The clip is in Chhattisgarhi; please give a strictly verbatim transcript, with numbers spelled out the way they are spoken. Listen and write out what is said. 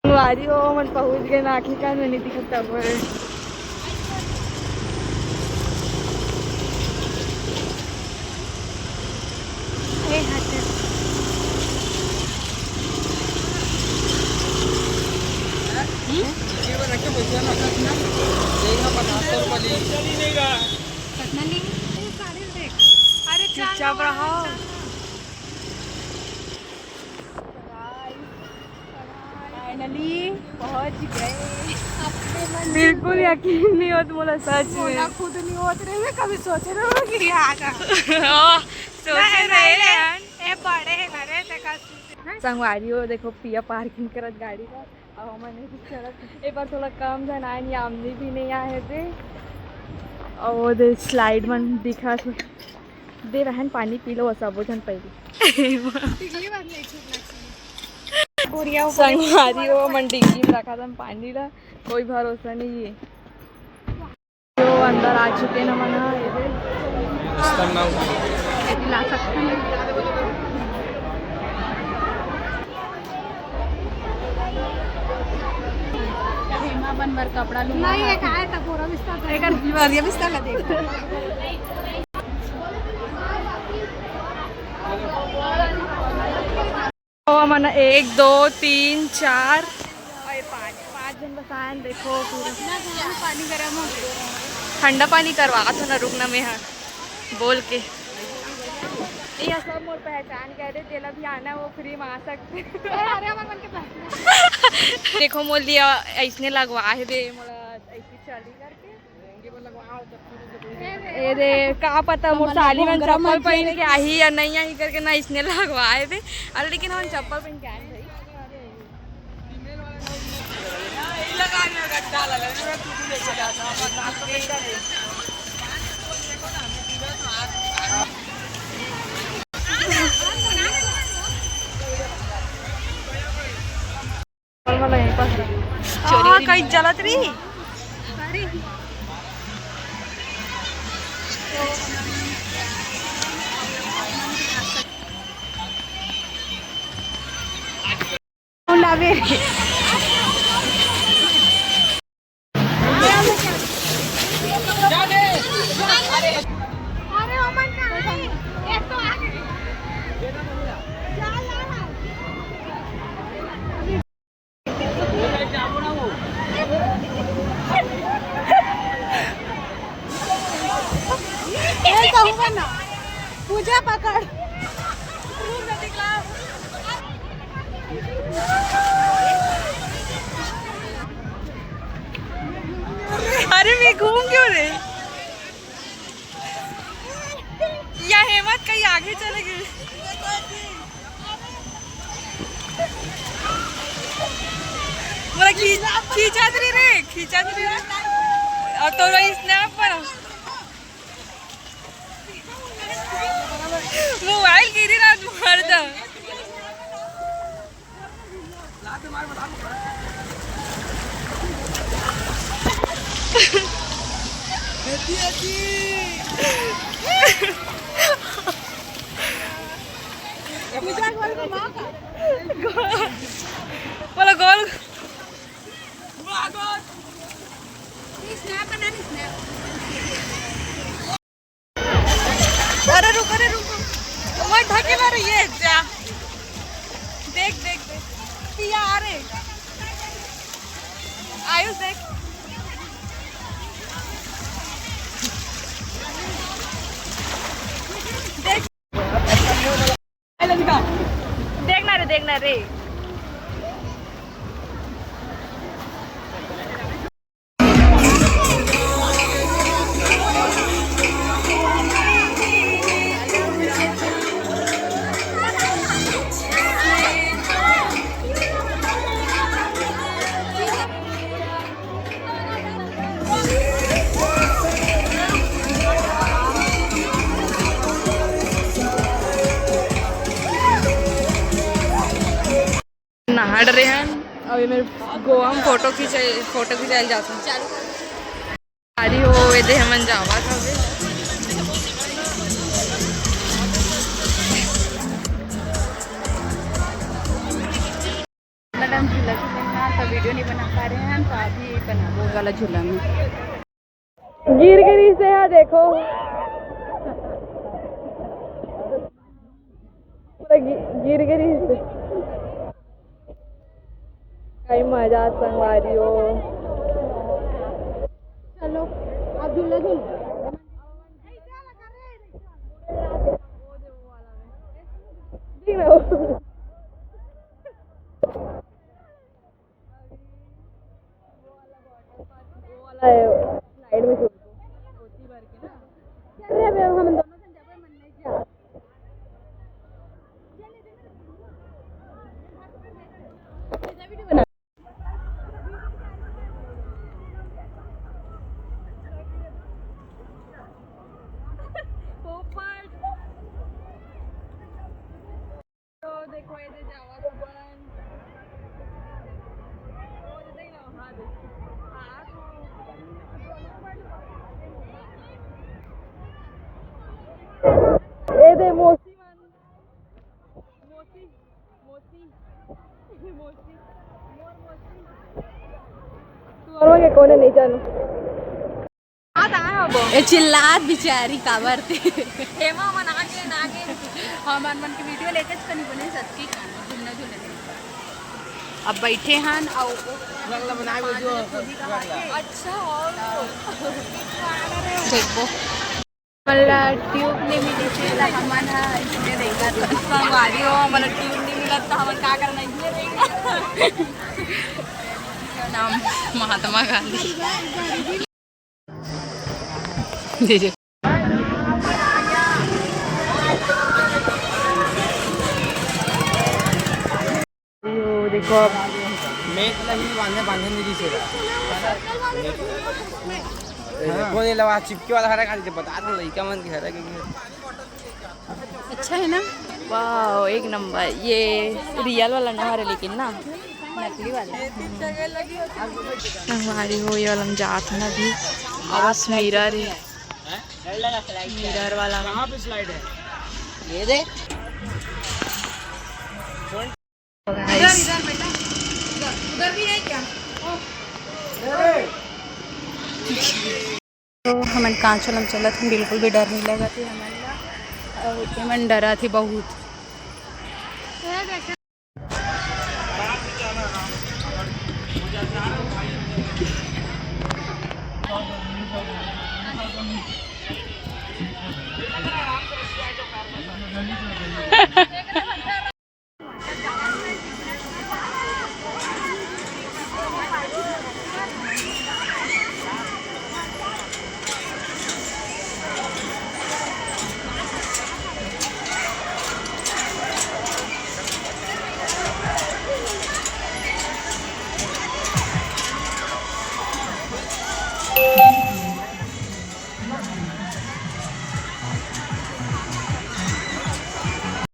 संगवारी हो, मन पहुंच गए ना, आखिरकार में नहीं दिखत तब। अरे चुपचाप रहो। फाइनली पहुंच गए। बिल्कुल यकीन नहीं होत मोला सच में। मोला खुद नहीं होत रहे, मैं कभी सोचे रहो कि आ जा। ओ, सोचे नहीं, रहे नहीं, यार। ए बड़े है ना रे, देखा। संगवारी हो, देखो पिया पार्किंग करत गाड़ी का। अब हमन नहीं चलत। एक बार थोड़ा कम झन आए, नहीं आमनी भी नहीं आए थे। और वो दे स्लाइड मन दिखा थे। दे रहन पानी पी लो, सबो झन पहले। संगवारी हो, मन डिग्गी में रखा था पानी ला, कोई भरोसा नहीं है। तो अंदर आ चुके ना मना, ये दे। ला सकते हैं। हेमा बन बर कपड़ा लूंगा। नहीं, ये कहा है, तो पूरा बिस्तर था। एक बार ये बिस्तर ला देख। ओ, हमन एक, दो, तीन, चार और ये पाँच, पाँच झन बस आयन। देखो पूरा ना, गरम पानी, गरम हो गया। ठंडा पानी करवा तो ना, रुकना में हाँ बोल के। ये सब मोर पहचान के, अरे जेला भी आना वो फ्री में आ सकते। अरे हमर मन के पहचान। देखो मोर लिए ऐसने लगवा है बे, मोला ऐसी चली करके। ए रे, का पता मोर साली मन चप्पल पहन के आही या नहीं आही करके ना, इसने लगवाए थे। अरे लेकिन हम चप्पल पहन के आए भाई। वाला यहीं पास रहा। हाँ, कहीं जलत रही। लावे। अरे ओमन कहाँ है? ये तो आ गए। जा, जा। ये कहूँगा ना, पूजा पकड़। अरे मैं घूम क्यों रहे? या हेमंत कहीं आगे चले गए। मोला खींच, खींचत रही रे, खींचत रही रे। अब तो रही स्नैप पर। मोबाइल गिरी ना तुम्हारे तो। बोलो गोल। अरे रुक, अरे रुक, मत ढकेला रे, ये जा। देख, देख, देख, पिया आ रे। आयुष देख, देख। देखना रे, देखना रे। नहा डरे हन, अभी मेरे गोवा में फोटो खींचे, फोटो खिंचाए जाते हैं। चालू। अरे हो, ये दे हमन जावा था बे। मैडम जी लगी। हाँ, तो वीडियो नहीं बना पा रहे हैं, तो अभी बनाबो वाला झूला में। गिर गिरी से है, देखो। पूरा गि-, गिर गिरी से। कई मजा संगवारी हो। चलो, अब झूला झूल। ठीक ना हो। वो वाला है, साइड में छोड़ दो। ओती भर के ना। चल रे, अब हम दोनों जन जाबे, मन नहीं जा। पोपट। तो देखो, ये दे जावा तो बन। वो दे देख लो, हाँ, देखो। हाँ, तो ये दे मौसी मन। मौसी, मौसी, मौसी, मोर मौसी। तू और के कोने नहीं जानू। ए चिल्लात बिचारी काबर ते। हेमा मन आगे, नागे। हमर मन के वीडियो लेके कनी बने सचकी खाना, घूमना झूलना। अब बैठे हन, अउ रंग ला बनाए वीडियो। अच्छा, और देखबो। हमन ला ट्यूब नहीं मिली थी, त हमन ह इसने देखा था। संगवारी हो, हमन ला ट्यूब नहीं मिला, त हमन का करना, इसने देखा। नाम महात्मा गांधी। जी, जी। यो देखो अब। मेघ ला ही बांधे, बांधे नहीं दिसे ला। ए, देखो ये लवा चिपके वाला हरा खाली बता दो, लइका मन के हरा के। अच्छा है ना? वाह, एक नंबर। ये रियल वाला ना हरे, लेकिन ना नकली वाला। हमारी हो ये वाला हम जात है ना अभी। बस मिरर है, मिरर वाला। कहाँ पे स्लाइड है? ये दे। इधर, इधर बेटा, इधर, उधर भी है क्या? तो हमन कांच वाला में चलत हन, बिल्कुल भी डर नहीं लगत हे हमन ला। अउ एमन डरत हे बहुत।